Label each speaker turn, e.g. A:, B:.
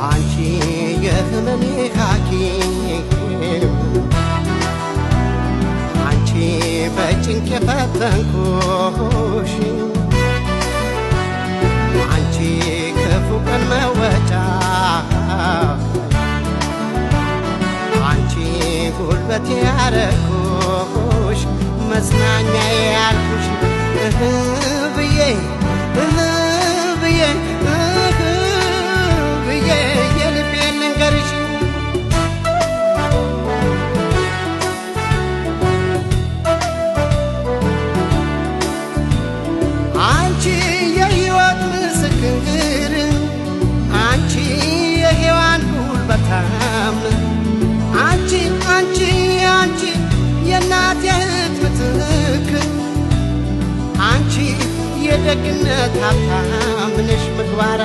A: አንቺ የህመሜ ሐኪም፣ አንቺ በጭንቅ የፈተንኩሽ፣ አንቺ ክፉ ቀን መወጫ፣ አንቺ ጉልበት ያረኩሽ፣ መጽናኛ ያልኩሽ፣ እህ ብዬ እህ ብዬ እህ ብዬ የልቤን ልንገርሽ። አንቺ የሕይወት ምስክር፣ አንቺ የሔዋን ጉልበታም፣ አንቺ አንቺ አንቺ የእናት የእህት ምትክ፣ አንቺ የደግነት ሀብታም ነሽ ምግባረ